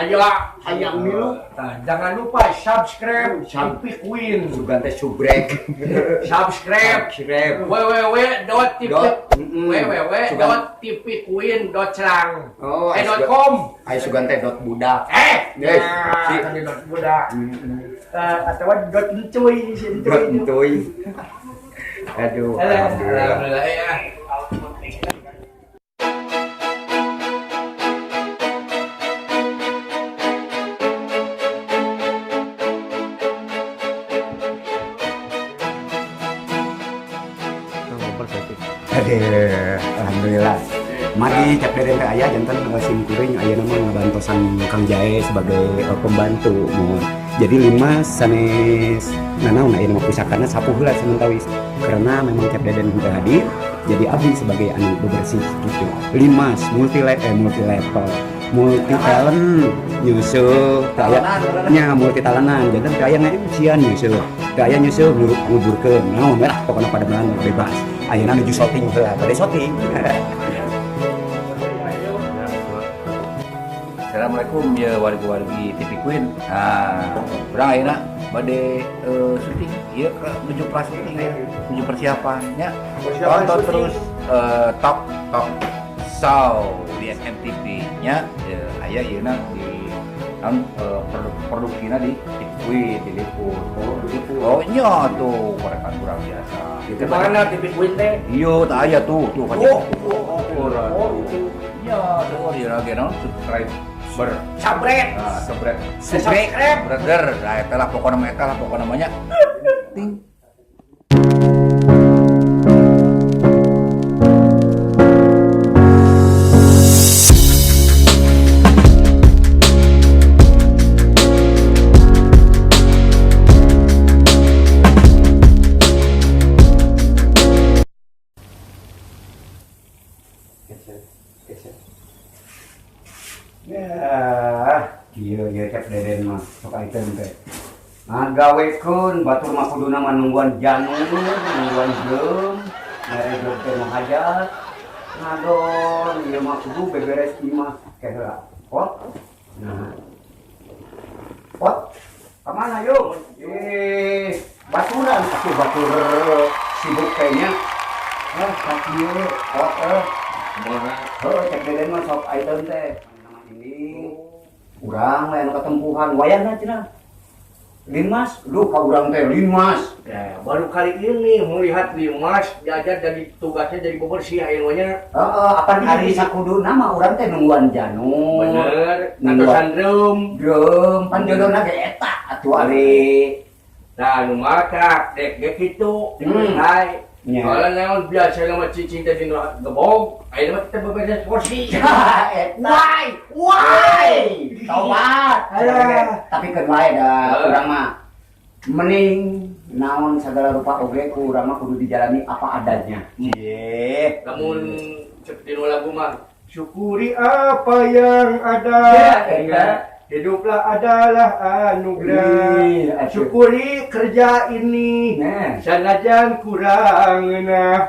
Aya. Hayang milu. Nah, jangan lupa subscribe TV Queen. Sugan teh subrek. Subscribe Subscribe. www.tv Dot, mm-mm. www.tvqueen.celang Oh, eh dot com. Aya sugan teh dot budak. Eh, Eh, nah, si. kan di dot budak. Mm-mm. Eh, atau dot encuy, si encuy. Dot entuy. Aduh, alhamdulillah. Alhamdulillah ya. Aduh, alhamdulillah. Mari Cep Deden teh aya janten sim kuring ayeuna mah ngabantosan Kang Jae sebagai pembantu mohon. Jadi lima sanes nanaon ayeuna mah pusakana sapu heula samentawis. Karena memang Cep Deden henteu hadir, jadi abdi sebagai anu bebersih gitu. Limas multi level, multi talent nyusul teu aya nya multi talentan janten teu aya nge-MC-an nyusul. Teu aya nyusul nguburkeun naon we lah pokona pada bebas. Ayeuna nuju syuting heula, bade syuting. Assalamualaikum ya wargi-wargi TV Queen. Nah, urang ayeuna bade syuting ieu ke menuju pra syuting ya, menuju persiapannya. Persiapan Tonton syuting. terus Talk Talk Show di SMTV nya ya, aya ieu di naon produksina di TV Queen diliput. Oh, diliput. Oh, nya tuh mereka kurang biasa. Gitu. Di mana TV Queen teh? Iya, tak aya tuh, tuh kan. Oh, oh, itu. Iya, tuh ieu lagi naon subscribe ber Sabret. Ah, subscribe. Subscribe. Brother, nah eta lah pokokna mah eta lah pokokna mah nya. Ting. Ya, ieu ieu Cep Deden mah sok item teh. Ngagawekeun batur mah kuduna mah nungguan janur, nungguan jeum, mere job teh nu hajat. Ngadon ieu mah kudu beberes imah ke heula. Pot. Nah. Pot. Ka mana yuk? Baturan atuh batur sibuk kayaknya. Ah, ka kieu pot eh. Kumaha? Heuh, Cep Deden mah sok item teh. Nama ini urang lah anu katempuhan wayahna cenah. Linmas, duh ka urang teh Linmas. Ya, baru kali ini melihat Limas diajar jadi tugasnya jadi bebersih ayeuna. Heeh, apan ari sakuduna mah urang teh nungguan janur. Bener, Nungguan ngantosan drum. drum, pan jodohna ge eta atuh ari. Nah, nu matak dek ge kitu, Hmm. hai. Nya. Soalnya naon biasa mah cicing teh dina gebog, ayeuna mah kita beberes kursi. Eta. Why? Why? Tobat. Alah. Tapi keun wae da Heeh. urang mah mending naon segala rupa oge ku urang mah kudu dijalani apa adanya. Cie. Lamun cek dina lagu mah Syukuri apa yang ada. Ya, eta. Hiduplah adalah anugerah. Ih, atuh. Syukuri kerja ini. Nah. Sanajan kurang nah.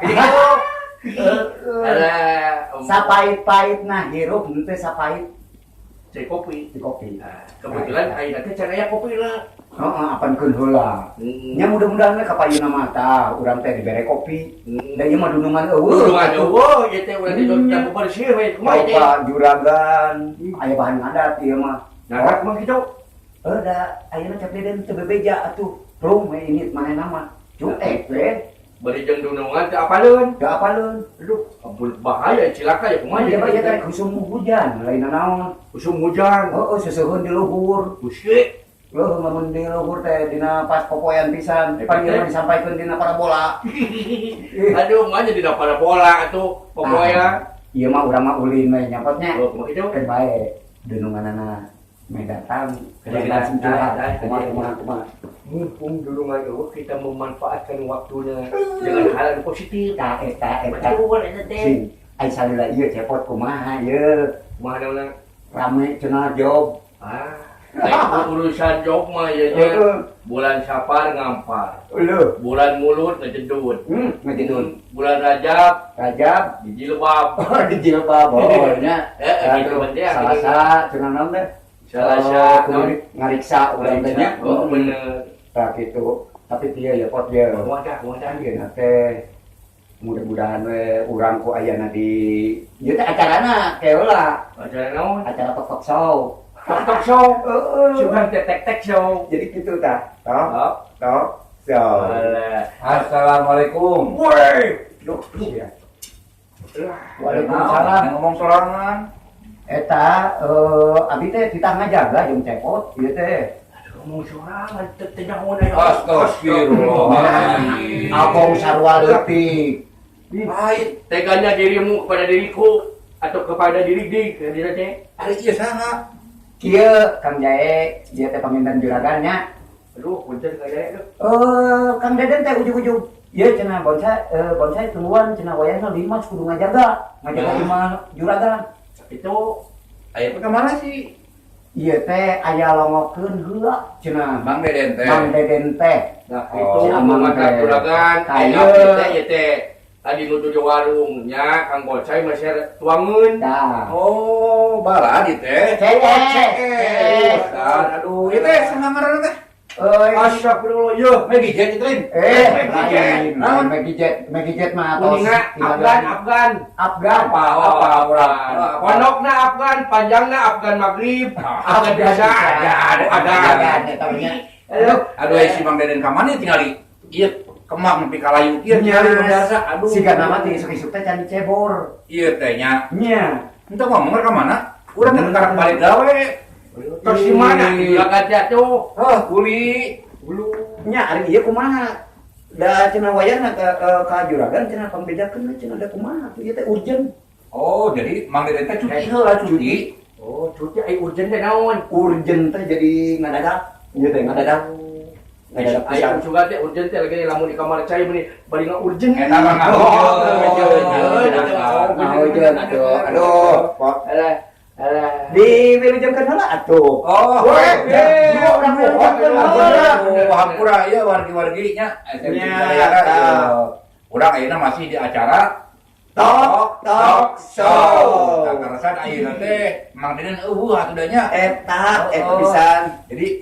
Alah, Sapait-pait nah hirup henteu sapait cek kopi. di kopi. Nah, kebetulan ayeuna teh can aya kopi lah. Heeh, apan keun heula. Hmm. Nya mudah-mudahan we kapayunna mah tah urang teh dibere kopi. Hmm. Da ieu mah dunungan eueuh. Dunungan eueuh ieu teh urang di bebersih we kumaha teh. Coba juragan, aya bahan ngadat ieu mah. Nah, mah kitu. Heuh da ayeuna Cep Deden teu bebeja atuh. Plung we ini manehna mah. Cuek we. Bari jeung dunungan teu apaleun. Teu apaleun. Aduh, ampun bahaya cilaka ya kumaha Ieu mah ieu teh usum hujan, lain naon. Usum hujan. Heeh, seseuheun di luhur. Busyik. Leuh lamun di luhur teh dina pas popoean pisan. Pan ieu mah disampaikeun dina parabola. Aduh, mah jadi parabola atuh popoean. Ieu mah urang mah ulin we nyapotnya. Oh, kumaha kitu? Kan bae dununganana meh datang. Kena Langsung curhat. datang. Kumaha kumaha kumaha. Mumpung dunungan eueuh kita memanfaatkan waktunya dengan hal yang positif. Eta eta eta. Betul eta teh. Sing ai salila ieu cepot kumaha ieu. Kumaha naonna? Rame cenah job. Ah, lain urusan job mah ieu nya. Heeh. Bulan Sapar ngampar, Leuh. bulan Mulut ngejedut, Ngejedut. Bulan Rajab Rajab di jilbab. oh, di jilbab oh nya. Eh, gitu Aduh, berarti ya. Salasa cenah naon teh? Salasa kudu ngariksa urang teh nya. Oh, bener. Tah kitu. Tapi kieu ya, Pot, ya. Wadah, wadah. Ieu teh mudah-mudahan we urang ku ayana di ieu teh acarana keula. Acara naon? Acara tok tok show. Tok tok show. Heeh. Sugan teh tek tek show. Jadi gitu tah. Tok Oh. tok show. Alah. Assalamualaikum. Woi. Duh, iya. Lah. Waalaikumsalam. Ngomong sorangan. Eta abi teh titah ngajaga jeung Cepot ieu teh. Aduh, ngomong sorangan teu teu nyaho aya. Astagfirullahaladzim. Abong sarua leutik. Lain. Teganya dirimu kepada diriku atau kepada diri di diri teh. Ari ieu saha? Kieu Kang Jae, ieu teh panginten juragan nya. Aduh, punten ka Jae tuh. Kang Deden teh ujug-ujug ieu cenah bonsai, bonsai tuluan cenah wayahna Limas kudu ngajaga, ngajaga imah juragan. Itu Aya ka mana sih? Ieu teh aya longokeun heula cenah. Mang Deden teh. Mang Deden teh. Nah, Oh, itu si Amang mata teh. juragan, Kayu. aya teh ieu teh. Tadi nuju di warungnya Kang Bonsai masih tuangeun. Tah. Oh, balad ieu teh. CS. Aduh, ieu teh saha ngaranna teh? Euy. Astagfirullah, yeuh. Maggie Jet itu lain. Lain, Jet. lain Maggie Jet, Maggie Jet mah atos. Kuninga Afgan, Afgan. Afgan. Apa? Apa? Afgan. Apa? Pondokna Afgan, panjangna Afgan Maghrib. Afgan biasa. Ada, ada, ada. Afgan eta nya. Aduh, Aduh, ai si Mang Deden ka mana tinggal di ieu Kemang nepi ka layu kieu nyari pemirsa. Aduh. Siga nama teh isuk-isuk teh can dicebor. Ieu teh nya. Nya. Entah ngomong ka mana? Urang teh karak balik gawe. Terus di mana? Juragan teh tuh. Hah, kuli. Bulu. Nya ari ieu kumaha? Da cenah wayahna ka juragan cenah pangbejakeun cenah da kumaha tuh ieu teh urgent. Oh, jadi Mang Deden teh cuti heula cuti. Oh, cuti ai urgent teh naon? Urgent teh jadi ngadadak. Ieu teh ngadadak. Ngadadak Ai pisan. sugan teh urgent teh lagi lamun di kamar cai meuni bari urgent. Eta mah Oh, Ngahujeng atuh. Aduh, Pok. Alah, alah. Di wilujengkeun heula atuh. Oh, Weh, eh, urang wilujengkeun heula. Oh, hampura ieu wargi-wargi nya. SMP Nya, Sadayana, tah. ieu. Urang ayeuna masih di acara Tok Tok Show. Tah karasan ayeuna teh Mang Deden euweuh atuh da nya. Eta, eta Oh. pisan. Jadi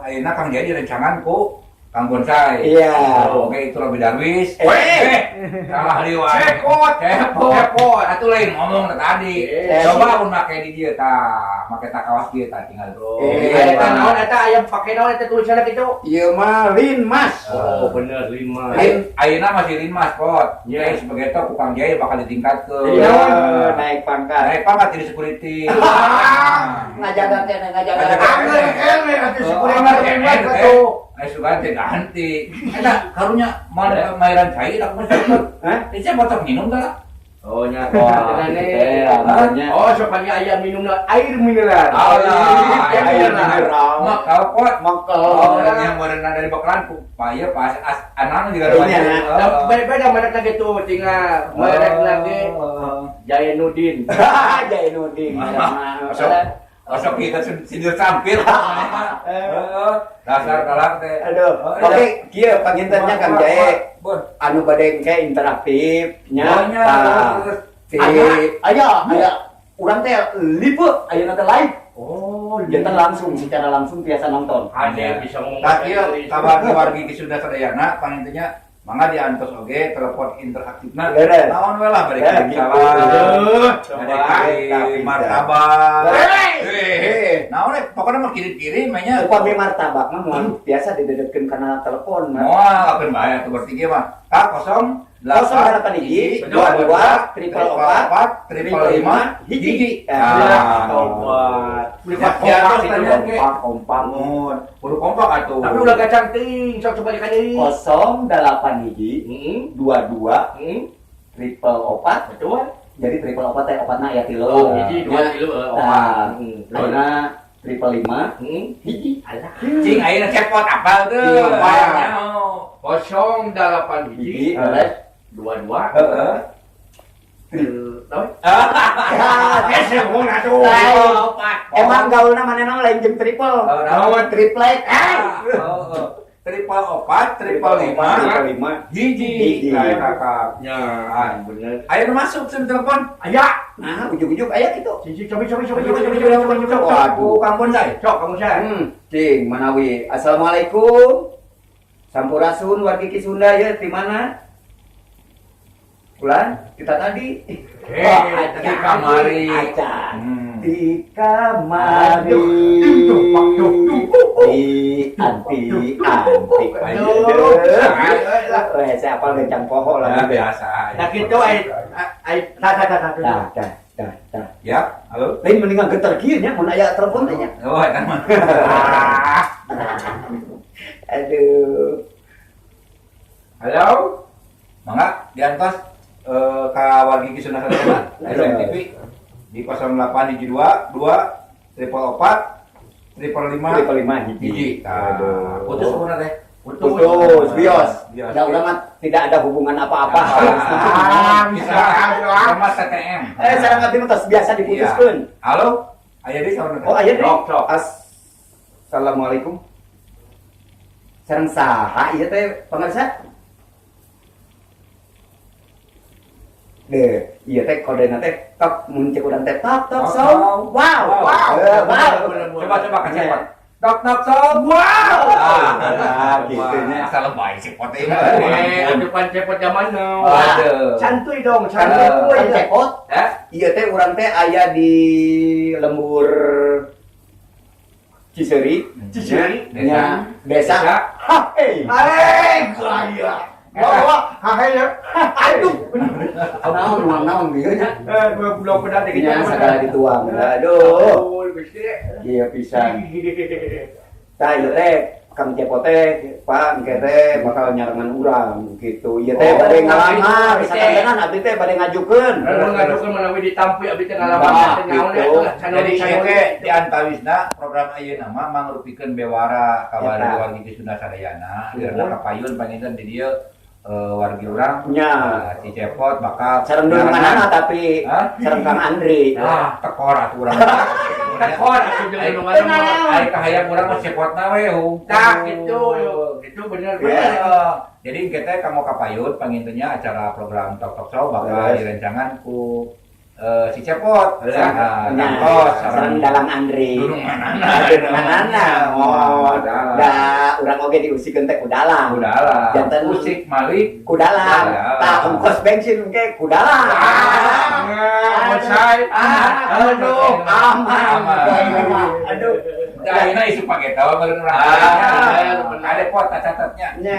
ayeuna Kang Jadi rencangan ku Kang Bonsai. Iya. Oh, oke itu Robi Darwis. Eh. Salah deui wae. Cepot. Cepot. Cepot. Atuh lain ngomong teh tadi. Eh. Coba mun make di dieu tah, make tah kawas dieu tah tinggal. Eh. Eta naon eta ayam pake naon eta tulisanna kitu? Ieu mah Linmas. Oh, bener lima. Lin. Ayeuna masih Linmas pot. Iya. Iya, sebagai itu ku Kang Jaya bakal ditingkat ke Jadi naon? Naik pangkat. Naik pangkat jadi security. Ngajaga kene, ngajaga. Ngajaga. Angger kene atuh Oh, syukur angger kene kene, atuh. Eh sugan teh ganti. Eta karunya mana mairan cai tak mesti. Hah? Ini saya bocok minum tak? Oh nya. Wah, gitu teh, namanya. Oh, sok pagi ayam minum air mineral. Alah, Air air mineral. mineral. Mak kau pot. Mongko. Oh, yang warna dari bakalan ku paya pas as anak juga Iya. ada. Nah, beda merek lagi tuh tinggal merek lagi Jainuddin. Jainuddin. Masuk. Masuk kita sindir sampir. Heeh. Dasar kalah teh. Aduh. Oke, kieu pangintennya Kang Jae. Bon. Anu bade engke interaktif nya. Oh, nya. Tah. Si Aya. aya aya urang teh live ayeuna teh live. Oh, Janten langsung secara langsung biasa nonton. Ada yang bisa ngomong Tah bahasa ieu Inggris. kabar wargi ki Sunda sadayana pangintennya mangga diantos oge telepon interaktifna. Beres. Naon we lah bade Eh, kirim gitu. salam. Aduh, Bade coba. kirim martabak. Eh, Naon we pokoknya mah kirim-kirim nya. upami martabak mah moal biasa didedetkeun kana telepon. Moal akeun bae atuh berarti ge mah. Ka 0 08 hiji, 22, 444, 555 hiji. Ah. Tobat. Ya, ya, Kompak terus itu. tanya ge. Kompak kompak. Mun, kudu kompak atuh. Tapi ulah kacang ting, sok coba dikali. 08 hiji, 22, 444. Betul. Jadi 444 teh opatna aya tilu. Oh, hiji, dua, tilu, opat. Tah. Terus. Ayeuna 555 hiji. Alah. Cing ayeuna cepot apal teu. Iya. 08 hiji, Hiji, beres. 22, Heeh. Tahu? Ah, Eh, saya ngomong atuh. Lain. Emang gaulna manehna lain jeung triple. Oh, naon? Triplek. Heeh. 444 555 555 hiji. Hiji. Nah, kakak. Ya, bener. Ayo nu masuk sih telepon. Aya. Nah, ujug-ujug aya kitu. Cici coba coba coba coba coba coba coba coba. Waduh. Kang Bonsai. Cok kamu saya. Cing, manawi. Assalamualaikum. Sampurasun wargi Ki Sunda ya, di mana? Ulan, kita tadi. Eh, di kamari. Acan. Hmm. Di kamari. Di anti anti. Aduh. Aduh. Saya apal gencang poho Nah, lah. biasa. Nah gitu ai ai ta ta ta ta. Tah, tah, tah, tah. Ya, halo. Lain mendingan getar kieu nya mun aya telepon teh nya. Oh, eta mah. Aduh. Halo. Mangga diantos ka wargi Ki Sunda sadayana SMTV di 08 2 2 444 555 555 hiji. hiji. Tah, Aduh. putus sebenarnya teh. Putus, bios. Bios. Ya udah mah tidak ada hubungan apa-apa. Ah, bisa sama TTM. Eh, sareng abdi mah tos biasa diputuskeun. Iya. Halo, aya deui saur Oh, aya deui. Sok, sok. Assalamualaikum. Sareng saha ieu teh pangarsa? Deh, ieu teh kodena teh tok mun cek urang teh tok tok so. Wow. Wow. Wow. Coba coba kasih. Tok tok sok. Wow. Ah, gitu nya. Asal lebay sih pot ini. Eh, depan cepot zaman now. Aduh. Santuy dong, santuy. Kan cepot. Eh, Ieu teh urang teh aya di lembur Ciseuri. Ciseuri. Nya, desa. Desa. Ha, hey. Eh, gaya. Bawa, hahe ya. Aduh. Naon nuang naon ieu nya. Eh, gua belum pernah deh Nya sagala dituang. Aduh. Iya pisan. Tah ieu teh Kang Cepot teh Pak engke teh bakal nyarengan urang gitu. Ieu teh Oh, bade ngalamar, abdi teh. sakantenan abdi teh bade ngajukeun. Lalu ngajukeun manawi ditampi abdi teh ngalaman Nah, teh naon gitu. eta Jadi ieu teh di antawisna program ayeuna mah mangrupikeun bewara ka Eta. wargi Ki Sunda sadayana. Karena kapayun panginten di dieu wargi urang Nya. Si Cepot bakal Sareng dulunganana tapi Hah? sareng Kang Andri. Ah, tekor atuh urang. Tekor atuh jeung dulungan. Ai kahayang urang mah cepotna we hungkul. Tah gitu yo. Itu bener Iya. bener. Heeh. Jadi kita kamu kapayun pangintennya acara program Tok Tok Show bakal Yes. direncangan ku si Cepot. Nah, Nah, tos sareng Dalang Andri. Dulunganana. Dulunganana. Oh, Dalang. da urang oge diusikeun teh ku dalang. Kudalang. Janten Usik Malik. Ku dalang. Kudalang. Tah ongkos bensin ge ku dalang. Ah, bonsai. Ah, Aduh. aman. Aman. Aduh. Nah, ini isu pakai tahu meureun urang. Ah, Ada pot catatnya. Nya,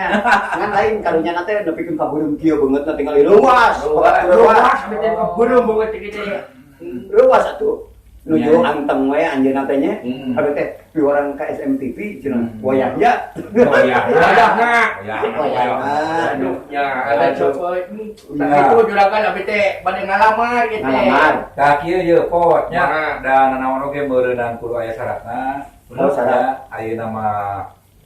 ngan lain karunya teh nepikeun ka beureum kieu beungeutna tinggal luas. Luas. Luas abdi teh kebeureum banget kitu. Luas atuh. Nuju Nya. anteng we anjeunna teh nya. Hmm. Abdi teh piwarang ka SMTV cenah Hmm. wayahnya. Oh ya. Wayahna. Wayahna. Wayahna. Aduh, ya ada Aduh. coba. Nah, itu juragan abdi teh bade ngalamar gitu. Ngalamar. Tah kieu ye pot nya Nah. dan nanaon oge meureunang kudu aya syaratna. Oh, syarat. Ayeuna mah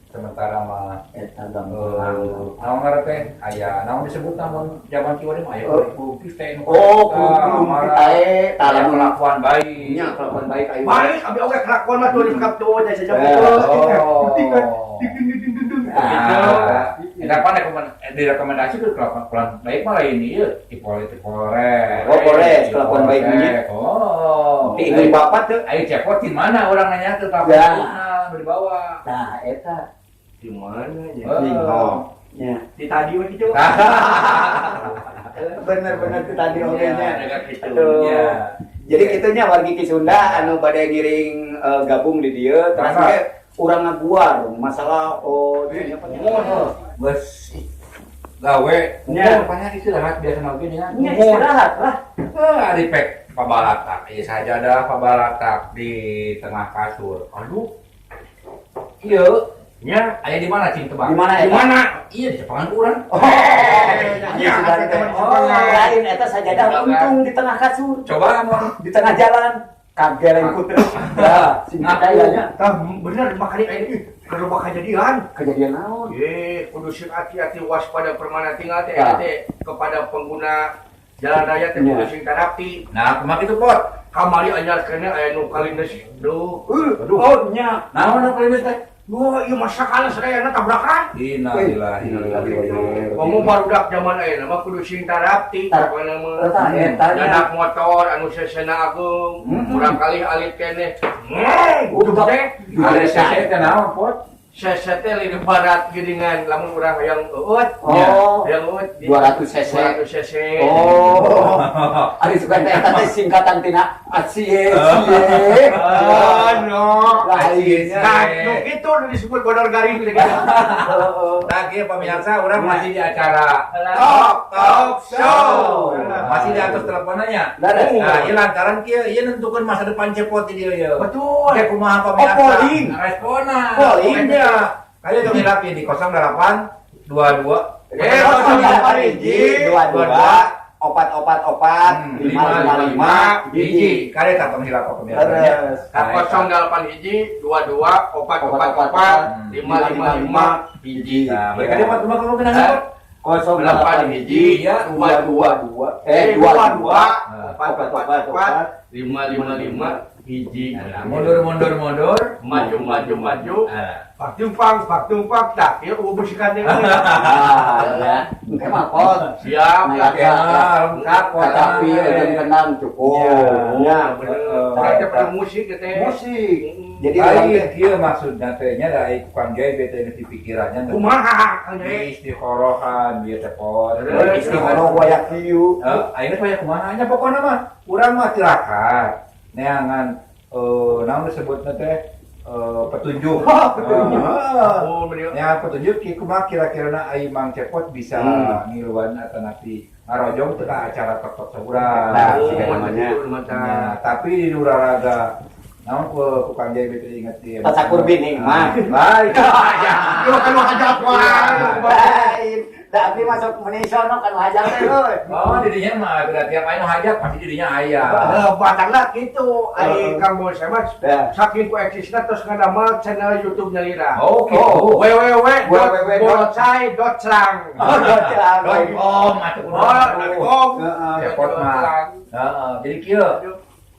sementara mah Eta gampang. Naon ngaran teh aya naon disebut namun zaman kieu mah aya Oh. kulkis teh nu Oh, kulum kita tah tah lamun kelakuan baik. nya kelakuan baik ayo. Balik abdi oge kelakuan mah tuh di tuh teh sejak Eh, itu. Oh. Gitu. Nah, eta pan direkomendasi ke kelakuan kelakuan baik mah lain ieu di politik Polres. Oh, Polres, Di kelakuan baik Polsek. nya. Oh. Di indung bapak tuh. Ayo cepot di mana orang nanya ke kelakuan Ya. baikna nu dibawa. Tah eta. Di mana ya? Oh. Ningho. Nya. Di tadi we gitu. Bener-bener itu tadi oge nya. Ya, gitu. Aduh. Iya. Jadi kitunya wargi Ki Sunda anu bade ngiring gabung di dieu terus Mangga. ge urang ngaguar masalah oh dieu apa nya? Geus gawe. Nya. Nya banyak istirahat biasa oge nya. Nya istirahat lah. Eh, ari pek pabalatak, ieu sajadah pabalatak di tengah kasur. Aduh. Ieu Nya, aya di mana cing tebak? Di mana di eta? mana? Iya di cepangan urang. Oh, Ya, sudah teh. Oh. Lain eta sajadah untung di tengah kasur, Coba mun di tengah jalan kageleng ku terus. Ya, sing percaya nya. Tah bener makanya ini kalau kejadian. Kejadian naon? Eh, kudu sing hati-hati waspada permana tinggal teh Ya. teh kepada pengguna jalan raya teh Ya. kudu sing tarapti. Nah, kumaha kitu pot? Kamari anyar kene aya nu kalindes. Duh. Aduh. Oh, nya. Naon nu kalindes teh? Wah, ieu mah sakala sadayana tabrakan. Innalillahi. Komo barudak zaman ayeuna mah kudu sing tarapti pokona mah. Eta eta nya. Nyanak motor anu sesena ageung, kurang kali alit keneh. Udah teh. Ada CC teh naon, Pot? CC teh leuwih barat geuningan lamun urang hayang eueut. Oh. Hayang eueut 200 cc. 200 cc. Oh. Ari suka teh eta teh singkatan tina acie cie. Oh, no. Lainnya. Nah, nu kitu nu disebut bodor garing teh gitu. Nah, kieu pemirsa, urang masih di acara Tok Tok Show. Masih di atas teleponannya. Leres. Nah, ieu lantaran kieu ieu nentukeun masa depan Cepot di dieu ieu. Betul. Oke, kumaha pemirsa? Oh, polling. Respona. Polling. Iya. Kalian tong hilap di 08 22 08 hiji, 22 4 4 4 5 5 5 hiji. Kalian tak tong hilap pemirsa. Leres. Ka 08 hiji 22 4 4 4 5 5 5 hiji. Nah, mereka dia empat rumah kamu kenal apa? 08 hiji, 2 2 2 2 2 4 4 4 5 5 5 hiji. Nah, mundur mundur mundur. Maju maju maju. Nah, Pak tumpang, pak tumpang, tak ya bersihkan dia. Ah, ya. Engke mah pot. Siap, Nah, ya. ya. lengkap pot. Tapi jeung kendang cukup. Ya, bener. Urang teh pada musik ya teh. Musik. Jadi urang teh Lain kieu maksudna teh nya da ku Kang Jai bete di pikirannya. Kumaha Kang Jai? Istikhorohan bieu teh pot. istikharah wa yaqiyu. Heeh, ayeuna mah kumaha nya pokona mah urang mah tirakat neangan naon disebutna teh petunjuk. Petunjuk. Oh, bener. Ya petunjuk kieu kumaha kira-kirana ai Mang Cepot bisa ngiluan atanapi ngarojong teu ka acara Tok Tok saurang. Nah, Oh, siga namanya. mantap. Nah, tapi di uraraga naon ku Kang Jai bete inget ieu. Tasakur bining mah. Baik. Lu kan hajat wae. Lain. Da abdi masuk menisono kan hajar teh euy. Oh, didinya mah tidak tiap anu hajat pasti didinya aya. Batangna kitu ai Kang Bos mah Dah. saking ku eksisna terus ngadamel channel YouTube nyalira. Oh, gitu. www.bolcai.clang. Oh, dot celang. Dot com atuh kudu. Oh, dot com. Heeh. Cepot mah. Heeh, jadi kieu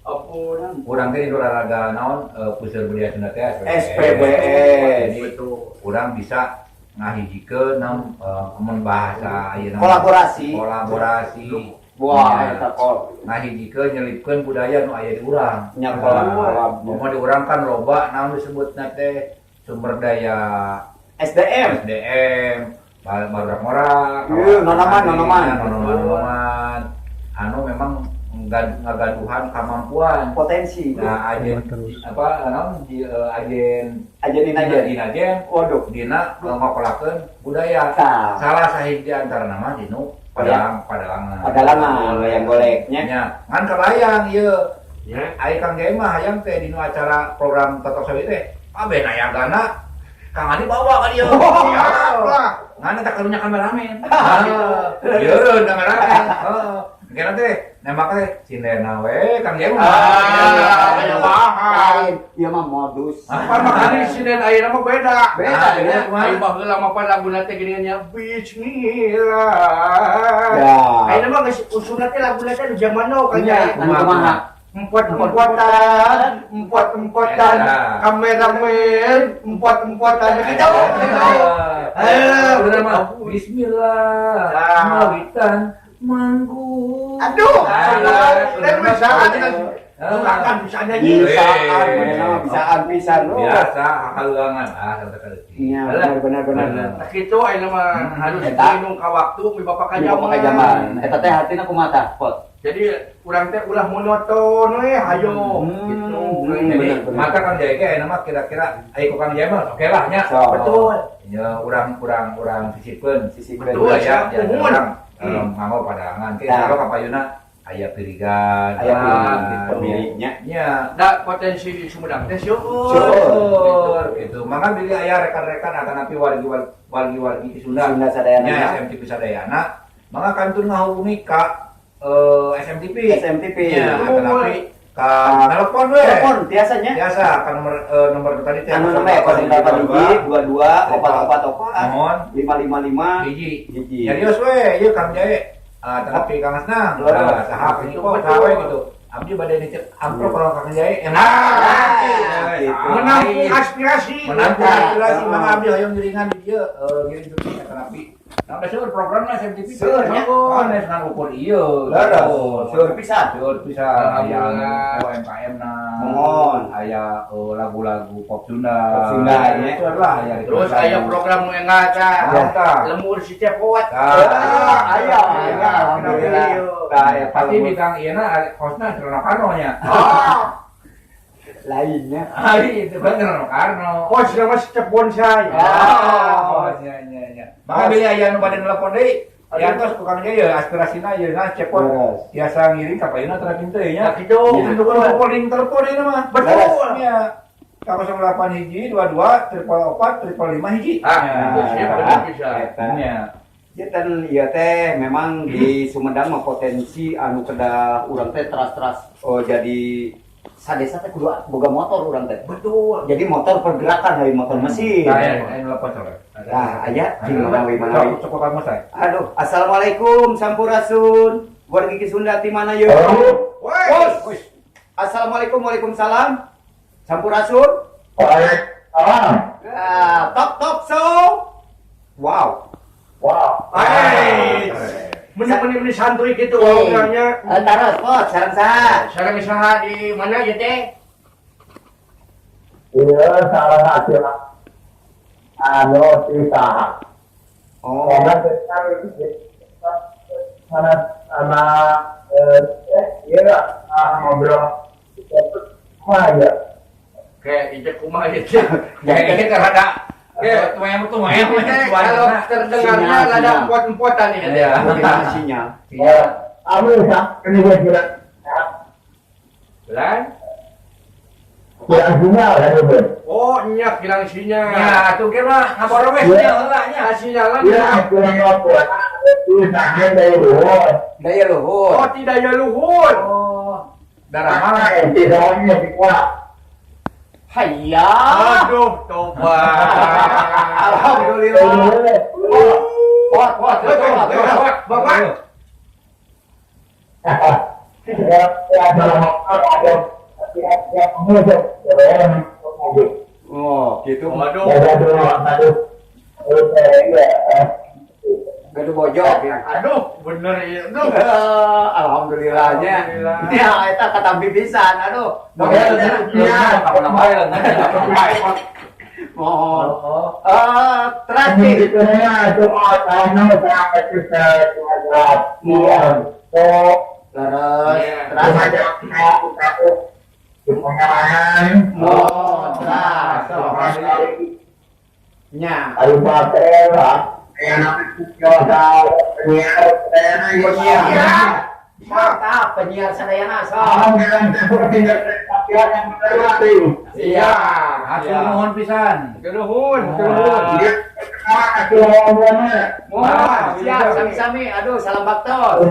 Ampun. urang teh di olahraga naon puseur budaya Sunda teh SPBS. Jadi Betul. urang bisa ngahijikeun naon mun bahasa ayeuna Kolaborasi. Kolaborasi. Wah, Ya. eta kol. Ngahijikeun nyelipkeun budaya nu aya di urang. Nya kolab. Mun di urang kan loba naon disebutna teh sumber daya SDM. SDM, barudak ngorak, Iya, nonoman, nonoman. nonoman, nonoman. Anu memang ngagaduhan kemampuan. Potensi. Nah, ajen apa naon di ajen Ajen dina aja. dina ajen Waduh. dina ngokolakeun budaya. Tah. Salah sahiji di antara nama dinu padalang padalangan. Padalangan wayang goleknya. Nya, ngan kabayang ieu. Ya. Ai Kang Jai mah hayang teh dinu acara program Totok Sawi teh kabeh nayagana Kang Adi bawa ka dieu. Siap lah. Ngan eta karunya kameramen. Ieu kameramen. Heeh. Kira teh nembak teh sindena we Kang Jai mah. Ah, aya bahan. Lain, ieu mah modus. Apa makanya sinden ayeuna mah beda. Beda, Nah, ya. kumaha? Ayo baheula mah pan laguna teh geuningan nya Bismillah. Ya. Ayeuna mah geus usumna teh laguna teh di zaman now kan Nya, ya. anu kumaha? Empot-empotan, empot-empotan, Ya. kameramen, empot-empotan. Gitu. Eh, bener mah. Bismillah. Nah. Mawitan mangku. Aduh, Ah, dan bisaan, Ah. kan bisa nyanyi. Bisaan, mana mah bisaan pisan lu. Biasa haluangan ah sampai kali. Iya, benar benar benar. Nah, kitu ayeuna mah harus Eta. minum ka waktu mi bapak ka Ka zaman. zaman. Eta teh hartina kumaha tah, Pot? Jadi urang teh ulah monoton we hayo gitu. Jadi Bener, bener. maka Kang Jai ge ayeuna mah kira-kira ayo ku Kang Jai mah oke lah nya. So. Betul. Ya urang-urang urang sisipkeun Sisipkeun. Betul, budaya siap. ya Nuhun. urang nganggo padangan. Ke Nah. insyaallah kapayuna aya pirigan. Aya pirigan, gitu. pemiliknya. Nya. Da potensi di Sumedang teh syukur. Syukur gitu. Maka bilih aya rekan-rekan atanapi wargi-wargi Sunda. Sunda sadayana. Nya SMTP sadayana. Maka kantun ngahubungi ka SMTP. SMTP. Nya, atanapi ka telepon we. Telepon biasanya. Biasa ka nomor nomor tadi teh Anu nomor 08 hiji 22 4 4 4 Mohon 5 5 5 hiji. hiji. Nyarios we ieu Kang Jae. Tapi Kang Asnang. Leres. Nah, saha peniko saha we gitu. Abdi bade nitip amplop kalau Kang Jae enak. Ah, gitu. Menampung aspirasi. Menampung aspirasi mangga abdi hoyong ngiringan di dieu ngiring tuti terapi. Nah, udah seueur programna SMTV. Seueur, nya. Oh, nes ngan ukur ieu. Leres. Seueur pisan. Seueur pisan. Aya Alhamdulillah. UMKM na. Mohon. Aya lagu-lagu pop Sunda. Pop Sunda, nya. Seueur lah aya. Terus aya program nu enggal tah. Ya, tah. Lembur si Cepot. Tah. Aya, aya, alhamdulillah. Tah, eta Pasti lembur. bintang ieu na hostna Rano Karno nya. Ah, Lainnya. Ari itu bener Rano Karno. kos nama si Cep Bonsai. Oh, nya nya nya. Maka bilih aya nu bade nelpon deui. Ya tos ku Kang Jaya aspirasina ieu na cepot. Leres. Biasa ngiring ka payuna tara pintu nya. Nah, gitu. Itu nu kudu telepon ieu mah. Betul. Nya. Ka 08 hiji 22 444 555 hiji. Ah, Nya. siap bener bisa. Eta. Nya. Ya dan ieu teh memang di Sumedang mah potensi anu kedah urang teh teras-teras oh, jadi sadesa teh kudu boga motor urang teh. Betul. Jadi motor pergerakan dari motor mesin. Nah, aya aya nelpon soalnya. Nah, aya di manawi manawi. Cukup kamu saya. Aduh, assalamualaikum sampurasun. Wargi Ki Sunda ti mana yeuh? Woi. Bos. Assalamualaikum, waalaikumsalam. Sampurasun. Ah, top top so. Wow. Hai. Meni-meni meni santuy gitu orangnya. Eh, taros, pot, sareng saha? Sareng saha di mana ya teh? Iya, salah satu anu si saha. Oh. Karena kita mana sama iya ngobrol mah ya. Kayak itu kumaha ya teh. Kayak kita rada Oke. tuh tuh Ini teh kalau terdengarnya Sinyal, rada sinyal. empot-empotan ya teh. Iya. Mungkin sinyal. Iya. Aku ya, ini gue kira Lan? kurang sinyal kan itu. Oh, nya kirang sinyal. Ya, atuh ge mah ngaborong we sinyal heula nya. Ah, sinyalan. Iya, kurang apa? Itu dari luar. Daya luhur. Oh, tidak ya luhur. Oh, darah mana? Tidaknya kuat. Hayya. Aduh, toba. Alhamdulillah. Pot, pot, pot, pot, pot. Bapak. Oh, gitu. Waduh. Gaduh bojok ya. Aduh, bener ya. Aduh. Alhamdulillahnya. Alhamdulillah. Ya, eta katampi pisan. Aduh. Mohon. Eh, terakhir. Leres. Terakhir. Mohon. Terakhir. Nya. Iya. Mantap, penyiar sadayana sok. Iya. Hatur nuhun pisan. Nuhun, nuhun. Mohon, siap, sami-sami. Aduh, salam baktos.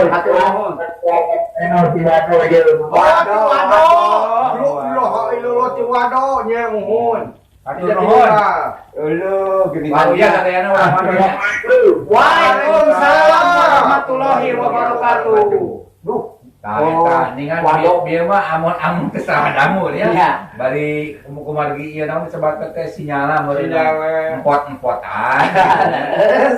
Hatur nuhun. Oh, ti wado. Lu loh, lu ti wado nya nuhun. Hatur nuhun. Uluh, gini. Wah, iya sadayana urang mana nya. Waalaikumsalam warahmatullahi wabarakatuh. Duh, Tah eta ningan Wado. bieu mah amun-amun teu salah dangu Iya. ya. Bari kumargi ieu naon disebatkeun teh sinyalna meureun. Sinyalna. Empot-empotan.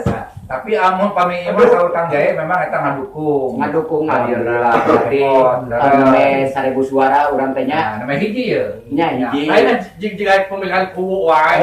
Nah, tapi amun pami ieu mah saur Kang Jae memang eta ngadukung. Ngadukung alhamdulillah. Berarti Empot, anu 1000 suara urang teh nya. Nah, namanya hiji ye. Nya hiji. Lain jig jiga pemilihan kuwu wae.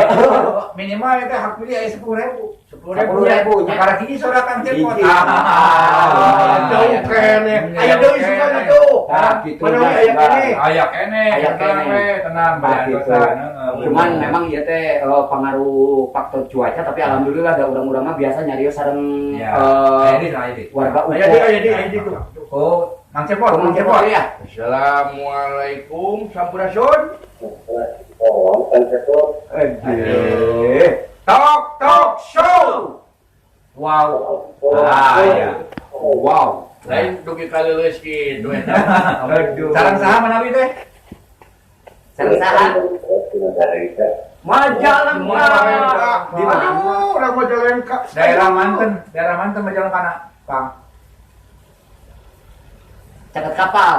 Minimal eta hak pilih aya 10.000. 10.000 nya. Kakara hiji sora Kang Cepot. Hiji. Ah, jauh kene. Aya deui sugan atuh. Tah kitu. Mana we aya kene? Aya kene, Aya tenang kene. we, tenang Tah, bayan gitu. dosa. Heeh. Cuman memang ieu teh pengaruh faktor cuaca tapi alhamdulillah da urang-urang mah biasa nyarios sareng Ya. Aya di, aya di. warga Aya di, UPO. aya di, aya di tuh. Oh, Mang Cepot, Mang Mang Cepot. Cepot ya. Assalamualaikum sampurasun. Aduh. Talk Talk Show. Wow. Ah, iya. Wow. Lain dugi kaleuleus kitu eta. Aduh. Sareng saha manawi teh? Sareng saha? Majalengka. Di mana? Aduh, urang Majalengka. Daerah Manten Majalengka na, Kang. Caket kapal.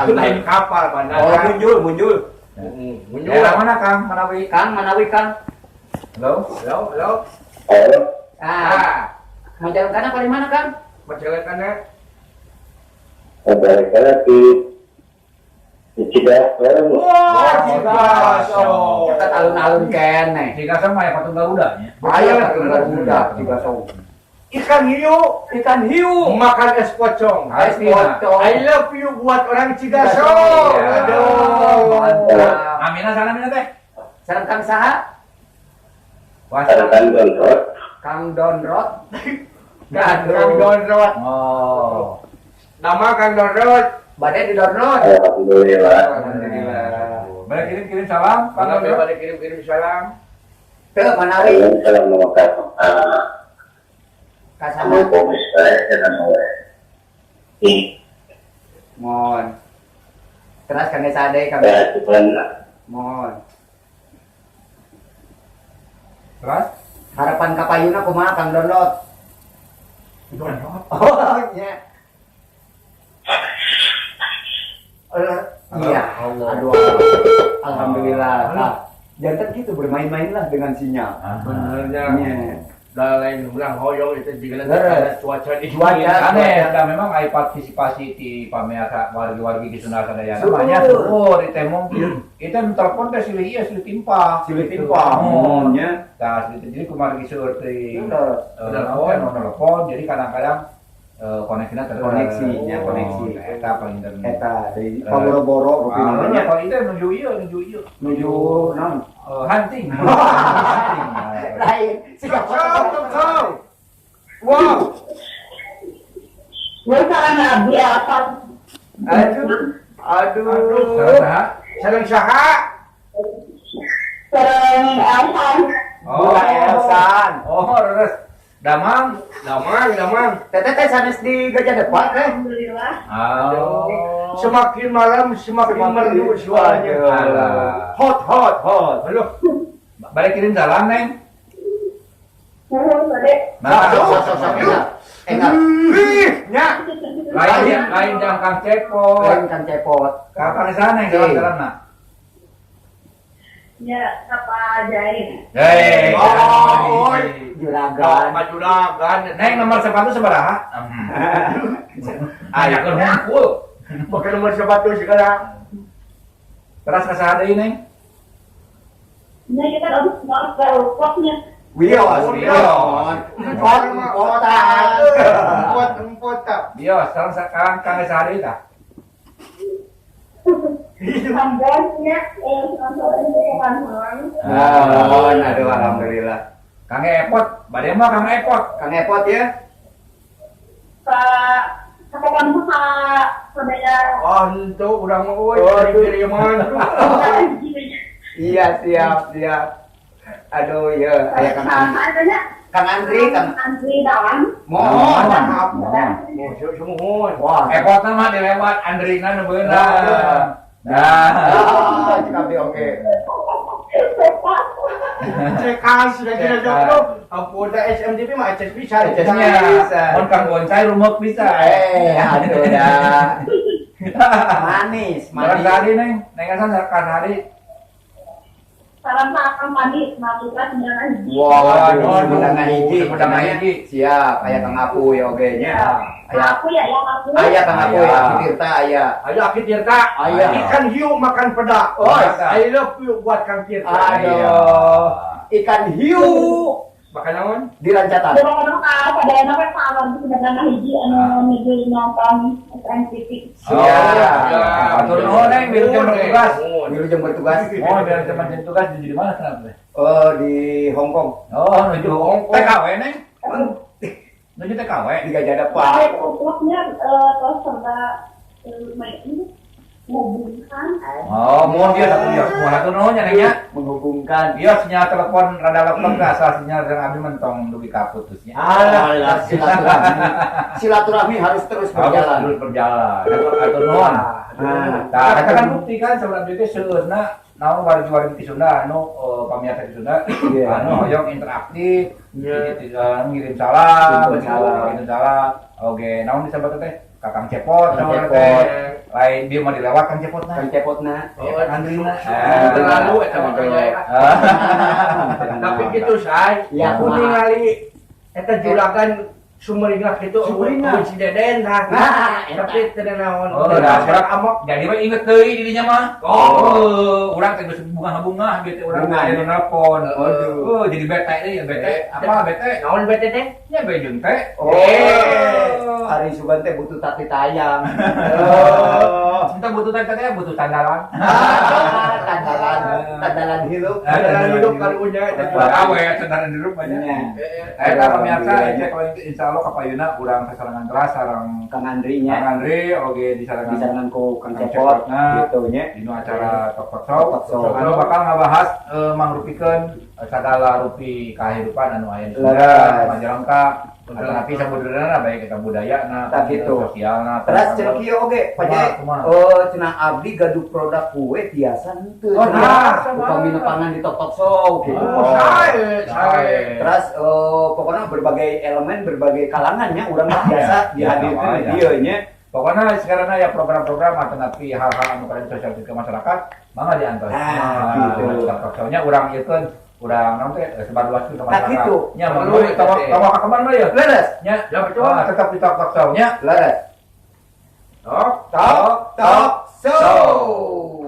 Lain kapal bandara. Oh, muncul, muncul. Muncul. Daerah mana, Kang? Manawi? Kang, Manawi, Kang. Halo? Halo, halo. Ah, Majalengkana paling mana, Kang? Majalengkana. Majalengkana di Cigasong. Wah, Cigasong. Kita alun-alun keneh. Cigasong mah aya patung Garuda nya. Aya patung Garuda Cigasong. Ikan hiu, Ikan hiu. Makan es pocong. Es pocong. I love you buat orang Cigasong. Iya. Aduh. Mantap. Amina sana, Mina teh. Sareng Kang saha? Wah, Kang Donrot. Kang Donrot. Kang Donrot. Oh. Nama Kang Donrot. Bade di Donrot. Alhamdulillah. Alhamdulillah. Boleh kirim-kirim salam, Pak Bangga Donrot? balik kirim-kirim salam. Teu Manawi. Salam nama Ka saha? Mohon. Terus Kang Sade, Kang. Mohon. Terus? Harapan kapayuna kumaha, Kang Donrot? Donrot. Oh, nya. Iya. Allah. Aduh. Alhamdulillah. Nah, jangan gitu, bermain-mainlah dengan sinyal. Benernya. Iya. Da lain ulang hoyong itu juga Leres. cuaca dingin. Cuaca. Aneh, da memang aya partisipasi di pamirsa wargi-wargi di Sunda sadayana Seueur. mah nya seueur di temong. Itu nu telepon teh silih ieu, silih timpa. Silih timpa. Oh. Nya. Tah, silih jadi kumargi seueur teh Leres. telepon, telepon, jadi kadang-kadang koneksinya terus. Koneksinya, koneksi. Eta paling penting. Eta dari paboro-boro rupi namanya. Kalau itu nuju ieu, nuju ieu. Nuju naon? Hunting. Hunting. Lain. Sikap. Sok, sok. Wow. Aduh. Aduh. Saha? Sareng saha? Oh, Elsan. Oh, terus Damang. Damang, damang. Teteh teh sanes di Gajah Depan teh. Oh. Semakin malam semakin merdu suaranya. Alah. Hot, hot, hot. Halo. Balik kirim salam, Neng. Nah, sok sok sok. Enak. Enak. Ih, nya. Lain lain jam Kang Cepot. Lain Kang Cepot. Kapan sana yang salam salam nak? Ya, apa jahit. Hei, Oh, oi. Juragan. Maju juragan. Neng, nomor sepatu sabaraha? Aya keur hungkul. Pakai nomor sepatu segala. Terus ka saha deui, Neng? Ya, kita harus maaf baru. Wios, Wios. Empat, empotan. Empot, empot tak. Bios, sekarang sekarang Kang saha deui tah? Sambonnya, sambon. Mohon, aduh, alhamdulillah. Kang Epot, bade mah Kang Epot. Kang Epot ya. Pak, kapan buka saudara? Oh, itu urang mah euy, Aduh. kiriman. Iya, siap, siap. Aduh, ya, aya Kang Andri. Kang Andri, Kang Andri Dawan. Mohon. Mohon. Oh, sumuhun. Wah. Epotna mah dilewat Andrina nu beunang. Nah. Ah, cik abdi oke. Cekas, kira-kira jodoh. Ampun, dah SMTV mah eces bisa. Eces Nya, bisa. mun Kang Boncai rumek bisa. Eh, aduh dah. Manis, Manis manis. tadi, Neng, Neng Hasan kan hari. Salam Pak Kang Pandi, Maputra 9 hiji. Waduh, Waduh, Sumedang hiji, Sumedang hiji. Siap, aya Kang Apu ya oge nya. Aya Aku ya, ya aku. aya Kang Apu ya, Aya. Aki Tirta aya. Ayo Aki Tirta. Aya. Ikan hiu makan peda. Oh, I love you buat Kang Tirta. Aduh, ikan hiu Makan naon? di Rancatan. Kadang-kadang pada enak kan salam Sumedang hiji anu nuju nonton SMTV. Siap. Atur nuhun, Neng, biar jam bertugas. Wilujeng bertugas. Oh, biar jam bertugas di mana sekarang teh? Oh, di Hong Kong. Oh, nuju Hong Kong. TKW, Neng. Nuju TKW. Di Gajah Depan. Saya uploknya terus serta main menghubungkan. Oh, mohon dia satu dia. Mohon atur nuhun nya, Neng nya. Menghubungkan. Iya, sinyal telepon rada lepek dah, asal sinyal dan abdi mentong dugi kaputusnya. Alah, silaturahmi. Silaturahmi harus terus berjalan. Terus berjalan. Atur nuhun. Nah, Nah, eta kan bukti kan sebenarnya teh seueurna naon wargi-wargi ti Sunda anu pamiarsa ti Sunda Iya. anu hoyong interaktif, Iya. jadi ngirim salam, Ngirim salam. ngirim salam. Oke, naon disebut teh? Kakang Cepot. Kang Sama Cepot. teh. Lain dia mah dilewat Kang Cepot nah. Kang Cepotna. Oh, Kang Andri mah. terlalu eta mah Kang Jae. Tapi gitu, say. Ya, Aku kumaha? ningali eta juragan sumeringah gitu, Sumeringah. eueuh si Deden tah. Nah, eta. Tapi teu naon. Oh, dah urang amok. Jadi mah inget deui di dinya mah. Oh, urang teh geus bunga-bunga gitu urang Bunga, aya ya. nu nelpon. Aduh. Oh, jadi bete deui, bete. Apa bete? Naon bete teh? Nya bejun teh. Oh, hari sugan teh butuh tati tayang. Oh. Entah butuh teh teh butuh tandalan. Ah, tandalan, tandalan hirup. Tandalan hidup karunya eta juragan. Awe tandalan hidup banyak. Nya. Eta pemirsa, eta kalau itu insya Allah kapayuna urang sasarengan teras sareng Kang Andri nya Kang Andri oge disarengan disarengan ku Kang Kang Cepot Cepotna. gitu nya. Dinu acara Tok Tok Show. Tok Tok Show. Anu bakal ngabahas mangrupikeun sagala rupi kahirupan anu aya di Sunda, Leres. Majalengka, atanapi sabudeureunana baik eta budayana, Tah gitu. sosialna. Terus cenah kieu oge, Pak Jae. Kumaha, kumaha? Oh, cenah abdi gaduh produk kue tiasa henteu. Oh, Cenah. tiasa, Upami mah. nepangan di Tok Tok Show gitu. Oh, sae, sae. Terus pokoknya berbagai elemen, berbagai kalangannya urang mah biasa dihadirkan ya. di dieu nya. Pokoknya sekarang aya program-program atanapi hal-hal anu kalian sosial ke masyarakat, mangga diantos. Ah, gitu. Tok Tok Show-nya urang ieukeun, urang naon teh sebar luaskeun ke Nah, masyarakat. gitu. Nya mangga tong tong ka kemana ya? Leres, Nya, Ya, betul. Ah, tetap di Tok Tok Show nya. leres. Tok Tok Tok Show.